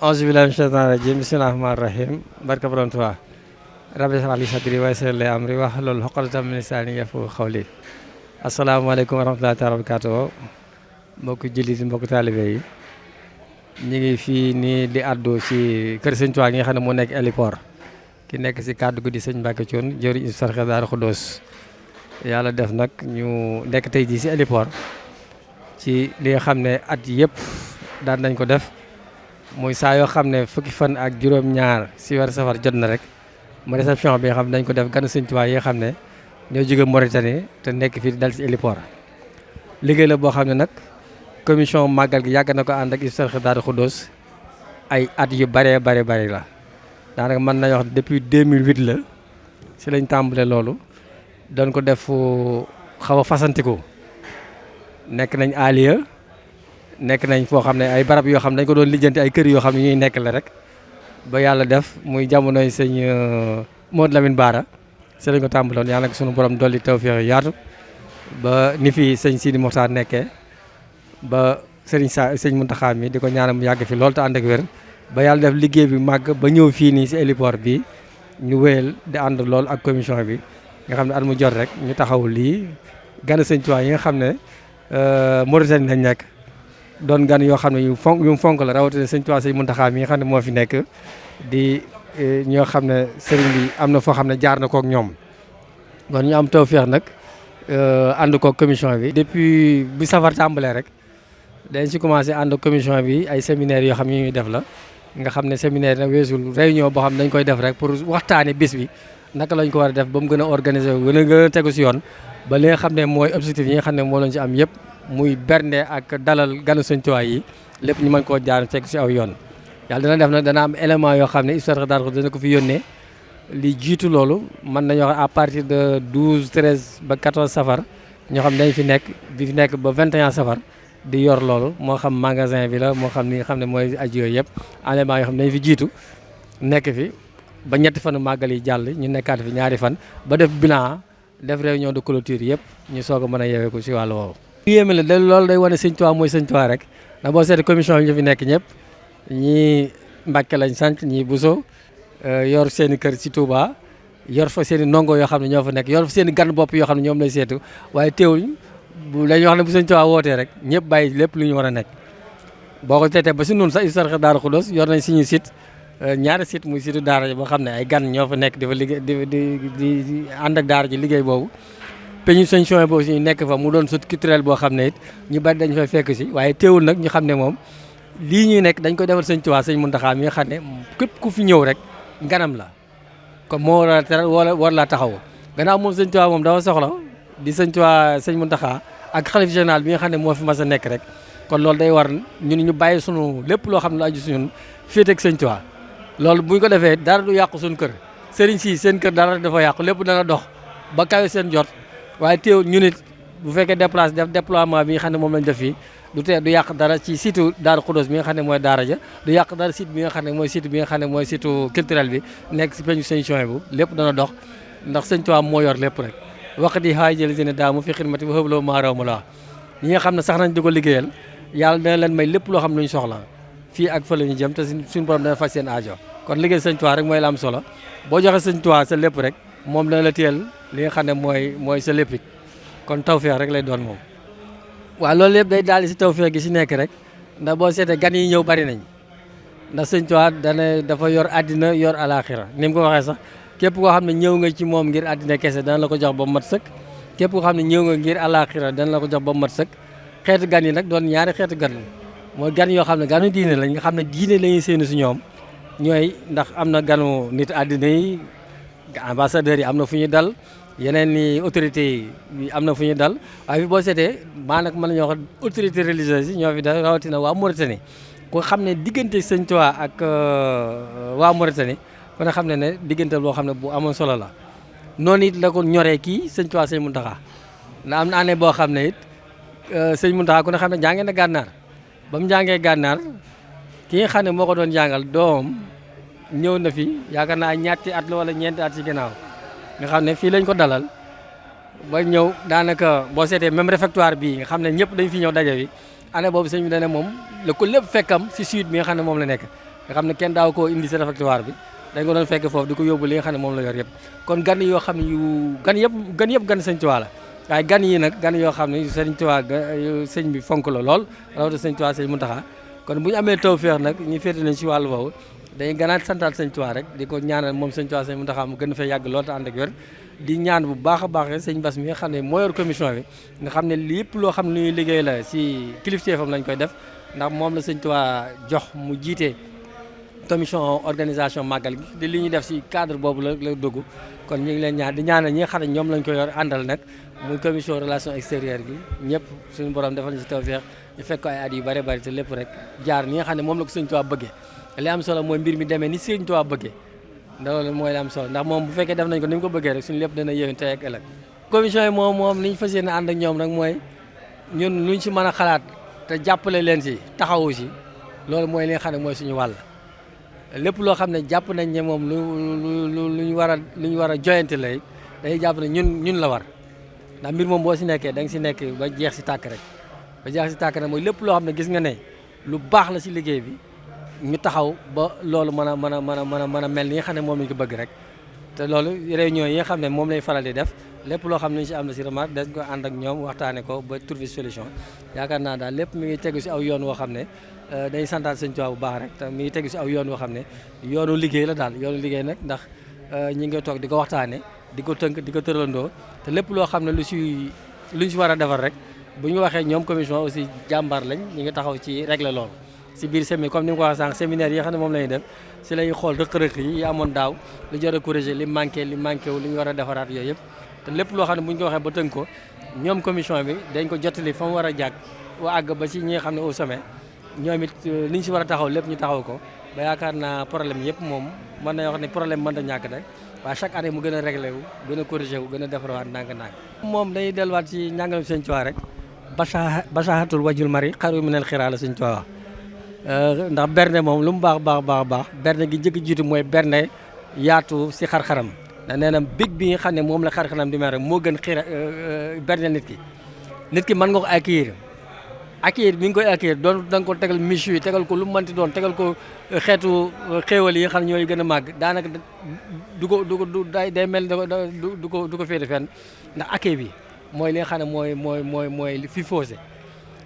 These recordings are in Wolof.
auzu billaahi mina shaytaani rajiim bismillaahi rahmaani rahiim barka borom Tuubaa rabbi shrah li sadri wa yassir li amri wahlul uqdatan min lisaani yafqahu qawli. Asalaamaaleykum wa rahmatullaahi taala wa barakaatuh. Mbokki jullit yi mbokki taalibe yi ñu ngi fii nii di àddu ci kër Sëñ Tuubaa gi nga xam ne moo nekk héliport ki nekk si kàddu gi di sëñ Mbacke Thioune jëwriñ Hizbut-Tarqiyyah Daaru Xudoos. yàlla def nag ñu nekk tey jii si héliport ci li nga xam ne at yëpp daan nañ ko def muy saa yoo xam ne fukki fan ak juróom-ñaar si weer safar jot na rek mu réception bi nga xam ne dañ ko def ganu Sëñ Tuubaa yi nga xam ne ñoo jóge Mauritanie te nekk fii dal si héliport. liggéey la boo xam ne nag commission màggal gi yàgg na ko ànd ak Hizbut-Tarqiyyah Daaru Xudoos ay at yu bëree bëri la daanaka mën nañu wax depuis 2008 la si lañ tàmbalee loolu doon ko def xaw a fasantiku nekk nañ aliya nekk nañ foo xam ne ay barab yoo xam ne dañ ko doon lijjanti ay kër yoo xam ne ñuy nekk la rek ba yàlla def muy jamonoy sëñ Modou Lamine Bara si lañ ko tàmbaloon yàlla nag sunu borom dolli tawfeex yaatu ba ni fi sëñ Sidi Mokhtar nekkee ba sëñ Mountakha mi di ko ñaanal mu yàgg fi loolu te ànd ak wér ba yàlla def liggéey bi màgg ba ñëw fii nii si héliport bi ñu wéyal di ànd lool ak commission bi nga xam ne at mu jot rek ñu taxaw lii gan Sëñ Tuubaa yi nga xam ne Mauritanie lañ nekk doon gan yoo xam ne yu mu fonk la rawatina Sëñ Tuubaa sëñ Mountakha mi nga xam ne moo fi nekk di ñoo xam ne sëriñ bi am na foo xam ne jaar na kook ñoom kon ñu am tawfeex nag ànd kook commission bi. depuis bi safar tàmbalee rek dañ si commencé ànd commission bi ay séminaire yoo xam ne ñuy def la nga xam ne séminaire nag weesul réunion boo xam ne dañ koy def rek pour waxtaane bis bi naka lañ ko war a def ba mu gën a organisé wu gën a tegu si yoon ba li nga xam ne mooy objectif yi nga xam ne moo lañ si am yëpp muy bernde ak dalal ganu Sëñ Tuubaa yi lépp ñu mën koo jaar teg si aw yoon. yàlla dana def nag dana am élément yoo xam ne Hizbut-Tarqiyyah Daaru Xudoos dana ko fi yónnee li jiitu loolu mën nañoo wax à partir de 12 13 ba 14 safar ñoo xam ne dañ fi nekk ba 21 safar di yor loolu moo xam magasin bi la moo xam ni nga xam ne mooy aju yooyu yëpp élément yoo xam ne dañ fi jiitu nekk fi ba ñetti fanu màggal yi jàll ñu nekkaat fi ñaari fan ba def bilan def réunion de clôture yëpp ñu soog a mën a yeewee ko si wàllu woowu. yéeme la loolu day wane Sëñ Tuubaa mooy Sëñ Tuubaa rek ndax boo seetee commission yi ñu fi nekk ñëpp ñii Mbàkke lañ sant ñii Buso yor seen i kër si Touba yor fa seen i ndongo yoo xam ne ñoo fa nekk yor fa seen i gan bopp yoo xam ne ñoom lay seetu waaye teewul bu dañuy wax ne bu Sëñ Tuubaa wootee rek ñëpp bàyyi lépp lu ñu war a nekk. boo ko seetee ba si noonu sax Hizbut-Tarqiyyah Daaru Xudoos yor nañ suñu site ñaari site muy site daara boo xam ne ay gan ñoo fa nekk di fa liggéey di ànd ak daara ji liggéey boobu. peñu Sëñ Suwaybu boobu si nekk fa mu doon site culturel boo xam ne it ñu bari dañ fay fekk si waaye teewul nag ñu xam ne moom lii ñuy nekk dañ koy defal Sëñ Tuubaa Sëñ Mountakha mi nga xam ne képp ku fi ñëw rek ganam la comme moo war a teral war laa taxaw gannaaw moom Sëñ Tuubaa moom dafa soxla di Sëñ Tuubaa Sëñ Mountakha ak xalif général bi nga xam ne moo fi mas a nekk rek kon loolu day war ñun ñu bàyyi sunu lépp loo xam ne lu aju suñun féete ak Sëñ Tuubaa loolu bu ñu ko defee dara du yàqu suñu kër sëriñ si seen kër dara dafa yàqu lépp dana dox ba kawe seen jot waaye teew ñu nit bu fekkee def déploiement bi nga xam ne moom lañ def fii du yàq dara ci site Daaru Xudoos bi nga xam ne mooy daara ja du yàq dara site bi nga xam ne mooy site bi nga xam ne mooy site culturel bi nekk si peñu Sëñ Suwaybu bu lépp dana dox ndax Sëñ Tuubaa moo yor lépp rek wax di xaay jël seen daa mu fi xidmati ba xëbloo maa raw ma la ñi nga xam ne sax nañ di ko liggéeyal yàlla dana leen may lépp loo xam ne lu ñu soxla fii ak fa la ñu jëm te suñu borom dana faj seen aajo kon liggéey Sëñ Tuubaa rek mooy la am solo boo joxe Sëñ Tuubaa sa lépp rek moom dana la téyel li nga xam ne mooy sa lépp kon tawfeex rek lay doon moom. waaw loolu yëpp day daal si tawfeex gi si nekk rek ndax boo seetee gan yi ñëw bari nañ ndax Sëñ Tuubaa dafa yor àddina yor alaaxira ni mu ko waxee sax képp koo xam ne ñëw nga ci moom ngir àddina kese dana la ko jox ba mu mat sëkk képp koo xam ne ñëw nga ngir alaaxira dana la ko jox ba mu mat sëkk xeetu gan yi nag doon ñaari xeetu gan mooy gan yoo xam ne ganu diine lañ nga xam ne diine la ñuy séenu si ñoom ñooy ndax am na ganu nit àddina yi ambassadeurs yi am na fu ñuy dal yeneen ni autorités yi am na fu ñuy dal waaye fi boo seetee maanaam mën nañoo wax autorités religieuses yi ñoo fi dal rawatina waa Mauritanie ko xam ne diggante Sëñ Tuubaa ak waa Mauritanie kon xam ne diggante boo xam ne bu amoon solo la noonu it la ko ñoree kii Sëñ Tuubaa Sëñ Mountakha na am na année boo xam ne it Sëñ Mountakha ku ne xam ne jàngee na gànnaar ba mu jàngee gànnaar ki nga xam ne moo ko doon jàngal doom ñëw na fi yaakaar naa ñetti at la wala ñeenti at ci ginnaaw nga xam ne fii lañ ko dalal ba ñëw daanaka boo seetee même réfectoire bii nga xam ne ñëpp dañ fi ñëw daje bi année boobu sëñ bi dane moom la ko lépp fekkam si sud bi nga xam ne moom la nekk nga xam ne kenn daaw koo indi si réfectoire bi dañ ko doon fekk foofu di ko yóbbu li nga xam ne moom la yor yëpp kon gan yoo xam ne gan gan sëñ Tuubaa la waaye gan yi nag gan yoo xam ne sëñ Tuubaa sëñ bi fonk la lool rawatina sëñ Tuubaa sëñ Muntaxa kon bu ñu amee tawfeex nag ñu féete nañ si wàllu boobu dañuy gënaat santaat sëñ Tuubaa rek di ko ñaanal moom sëñ Tuubaa sëñ Muntaxa mu gën fay yàgg lool te ànd ak wér di ñaan bu baax a baax sëñ Bass mi nga xam ne moo yor commission bi nga xam ne lépp loo xam ne ñuy liggéey la si kilifteefam lañ koy def ndax moom la sëñ Tuubaa jox mu jiite commission organisation màggal gi di li ñuy def si cadre boobu la dugg kon ñu ngi leen ñaan di ñaanal ñi nga xam ne ñoom lañ ko yor àndal nag muy commission relation extérieure gi ñëpp suñu borom defal ñu si tawfeex ñu fekk ko ay at yu bëri bëri te lépp rek jaar ni nga xam ne moom la ko sëñ Tuubaa bëggee li am solo mooy mbir mi demee ni sëñ Tuubaa bëggee loolu mooy li am solo ndax moom bu fekkee def nañ ko ni mu ko bëggee rek suñu lépp dana yéwén tey ak ëllëg commission yi moom li ñu fas yéene ànd ak ñoom rek mooy ñun luñ si mën a xalaat te jàppale leen si taxawu si loolu mooy li nga xam ne mooy suñu wàll lépp loo xam ne jàpp nañ ne moom lu ñu war a joyante lay dañuy jàpp ne ñun la war ndax mbir moom boo si nekkee da nga si nekk ba jeex si tàkk rek ba jeex si tàkk rek mooy lépp loo xam ne gis nga ne lu baax la si liggéey bi ñu taxaw ba loolu mën a mel ni nga xam ne moom lañ ko bëgg rek te loolu réunion yi nga xam ne moom lay faral di def lépp loo xam ne ñu si am na si remarque dañ ko ànd ak ñoom waxtaane ko ba trouver solution yaakaar naa daal lépp mi ngi tegu si aw yoon woo xam ne dañuy santaat sëñ Tuubaa bu baax rek te mi ngi tegu si aw yoon woo xam ne yoonu liggéey la daal yoonu liggéey nag ndax ñi ngi toog di ko waxtaane di ko tënk di ko tëralandoo te lépp loo xam ne luñ si war a defar rek bu ñu waxee ñoom commission aussi jàmbaar lañ ñu ngi taxaw ci régler loolu si biir séminaire comme ni ma ko waxee sànq séminaire yi nga xam ne moom la ñuy def si lañuy xool rëq-rëq yi amoon daaw lu jar a corriger li manqué wu li ñu war a defaraat yooyu yëpp te lépp loo xam ne bu ñu ko waxee ba tënk ko ñoom commission bi dañ ko jottali fa mu war a jàgg wa àgg ba si ñi nga xam ne au sommet ñoom it li ñu si war a taxaw lépp ñu taxaw ko ba yaakaar naa problème yëpp moom mën na wax ne problème mën na ñàkk rek waaye chaque année mu gën a réglé wu gën a corrigé wu gën a defarawaat ndànk-ndànk moom dañuy delluwaat ci njàngale sëñ Tuubaa rek basaahatul wajul mari xaru minal xiraa la sëñ Tuubaa ndax bernde moom lu mu baax bernde gi njëkk jiitu mooy bernde yaatu si xar-xaram da nee na big bi nga xam ne moom la xar-xaram di mel rek moo gën bernde nit ki mën nga ko accueillir bi nga koy accueillir doon da nga ko tegal miche yi tegal ko lu mu mënti doon tegal ko xeetu xéewal yi nga xam ne ñooy gën a màgg daanaka day mel du ko féete fenn ndax accueil bi mooy li nga xam ne mooy fi faussé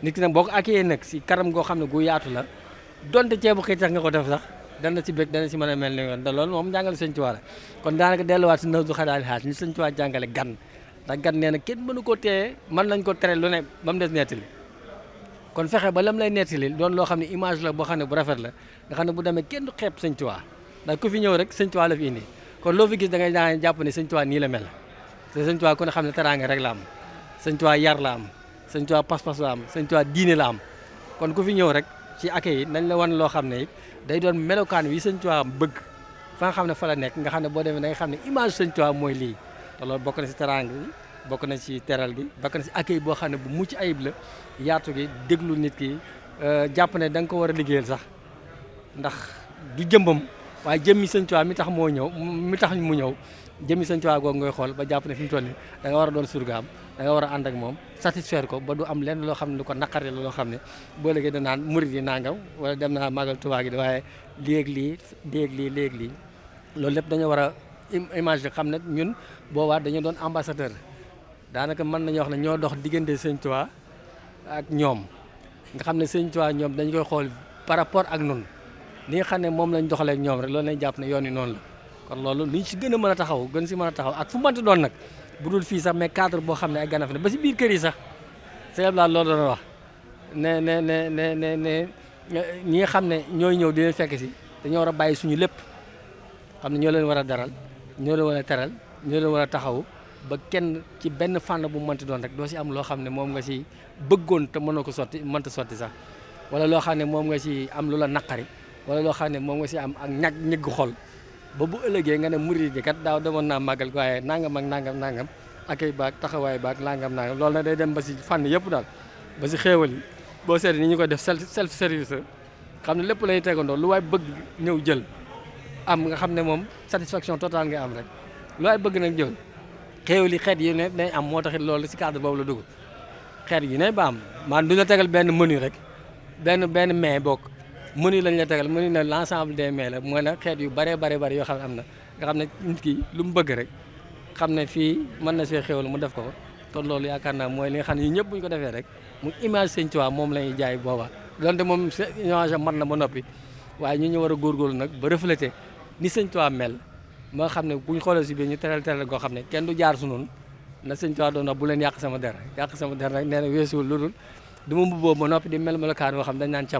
nit ki nag boo ko accueillir nag si karam goo xam ne gu yaatu la donte ceebu xëy tax nga ko def sax dana si bëgg dana si mën a mel ni yoon da loolu moom jàngale sëñ Tuubaa la kon daanaka delluwaat si nawdu xadaali xaas ni sëñ Tuubaa jàngale gan ndax gan nee na kenn mënu ko téye mën nañ ko tere lu ne ba mu des nettali kon fexe ba lam lay nettali doon loo xam ne image la boo xam ne bu rafet la nga xam ne bu demee kenn du xeeb sëñ Tuubaa ndax ku fi ñëw rek sëñ Tuubaa la fi indi kon loo fi gis da ngay daan jàpp ne sëñ Tuubaa nii la mel te sëñ Tuubaa ku ne xam ne teraanga rek la am sëñ Tuubaa yar la am sëñ Tuubaa pas-pas la am sëñ Tuubaa diine la am kon ku fi ñëw rek ci accueil yi nañ la wan loo xam ne it day doon melokaan wi sëñ Tuubaa bëgg fa nga xam ne fa la nekk nga xam ne boo demee da nga xam ne image sëñ Tuubaa mooy lii te loolu bokk na si teraanga bi bokk na ci teral gi bokk na si accueil boo xam ne bu mucc ayib la yaatu gi déglu nit ki jàpp ne da nga ko war a liggéeyal sax ndax du jëmbam waaye jëmmi sëñ Tuubaa mi tax mu ñëw jëmmi sëñ Tuubaa googu ngay xool ba jàpp ne fi mu toll nii da nga war a doon surgaam da nga war a ànd ak moom satisfaire ko ba du am lenn loo xam ne lu ko naqari la loo xam ne boo léegi da naan murid yi nangam wala dem naa màggal Tuubaa gi waaye léegi loolu lépp dañoo war a image xam ne ñun boobaa dañoo doon ambassadeur daanaka mën nañu wax ne ñoo dox diggante sëñ Tuubaa ak ñoom nga xam ne sëñ Tuubaa ñoom dañ koy xool par rapport ak nun li nga xam ne moom lañ doxalee ak ñoom rek loolu lañ jàpp ne yoon yi noonu la kon loolu liñ si gën a mën a taxaw gën si mën a taxaw ak fu mënti doon nag bu dul fii sax mais cadre boo xam ne ay ganaf ne ba si biir kër yi sax sëñ Abdoulaye loolu doon wax ne ñi nga xam ne ñooy ñëw di leen fekk si dañoo war a bàyyi suñu lépp xam ne ñoo leen war a daral ñoo leen war a teral ñoo leen war a taxaw ba kenn ci benn fànn bu mënti doon rek doo si am loo xam ne moom nga si bëggoon te mënoo ko sotti mënta sotti sax wala loo xam ne moom nga si am lu la naqari wala loo xam ne moom nga si am ak ñëgg xol ba bu ëllëgee nga ne murid yi kat daaw demoon naa màggal waaye nangam ak nangam akay baag taxawaay baag nangam loolu nag day dem ba si fànn yëpp daal ba si xéewal yi boo seetee ni ñu ko def self service xam ne lépp lay tegandoo lu waay bëgg ñëw jël am nga xam ne moom satisfaction totale nga am rek lu waay bëgg nag jël xéewal yi xeet yi ne day am moo taxit loolu si cadre boobu la dugg xeet yi ne ba am man du la tegal benn menu rek benn mais bokk menu lañ la tegal menu na l' ensemble des mets la mooy nag xeet yu bëree bëri yoo xam ne am na nga xam ne nit ki lu mu bëgg rek xam ne fii mën na see xéwal mu def ko kon loolu yaakaar naa mooy li nga xam ne ñëpp bu ñu ko defee rek mu image Sëñ Tuubaa moom la ñuy jaay booba donte moom image mat na ba noppi waaye ñu war a góorgóorlu nag ba refléter ni Sëñ Tuubaa mel moo xam ne buñ xoolee si biir ñu teral goo xam ne kenn du jaar su noonu na Sëñ Tuubaa doon wax bu leen yàq sama der nag nee na weesuwul lu dul du ma mbubboo ba noppi di mel melokaan yoo xam dañ naan cam